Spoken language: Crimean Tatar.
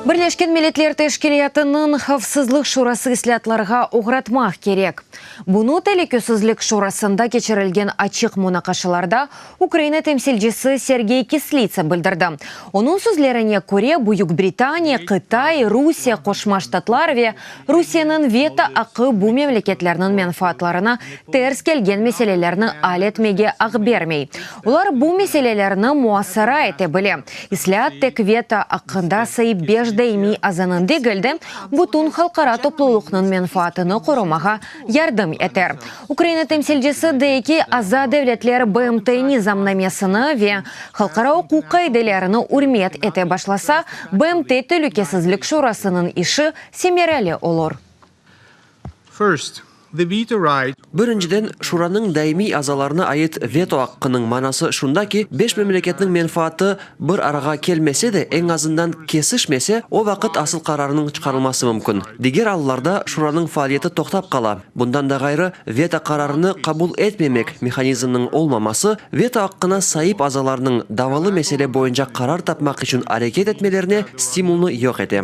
Birleşken Milletler Teşkilâtınıñ Havfsızlıq Şurası islâatlarğa oğratmaq kerek. Bunı Telükesizlik Şurasında keçirilgen açıq munaqaşalarda Ukraina temsilcisi Sergey Kislitsa bildirdi. Onıñ sözlerine köre, Büyük Britaniya, Qıtay, Rusiye, Qoşma Ştatlar ve Rusiyeniñ veto aqqı bu memleketlerniñ menfaatlarına ters kelgen meselelerni al etmege aq bermey. Olar bu meselelerni muasara ete bile. İslâat tek veto aqqında saip beş daimiy azanıñ degil de, bütün halqara toplulıqnıñ menfaatını qorumağa yardım eter. Ukraina temsilcisi dey ki, aza devletler BMT nizamnamesini ve halqara uquq qaidelerini ürmet ete başlasa, BMT Telükesizlik Şurasınıñ işi semereli olur. First, the veto right. Birinciden, Şuranıñ daimiy azalarına ait veto aqqınıñ manası şunda ki, beş memleketniñ menfaatı bir arağa kelmese de, eñ azından kesişmese, o vaqıt asıl qararnıñ çıqarılması mümkün. Diger allarda Şuranıñ faaliyeti toqtap qala. Bundan da ğayrı, veto qararını qabul etmemek mehanizminiñ olmaması, veto aqqına saip azalarnıñ davalı mesele boyunca qarar tapmaq içün areket etmelerine stimulnı yoq ete.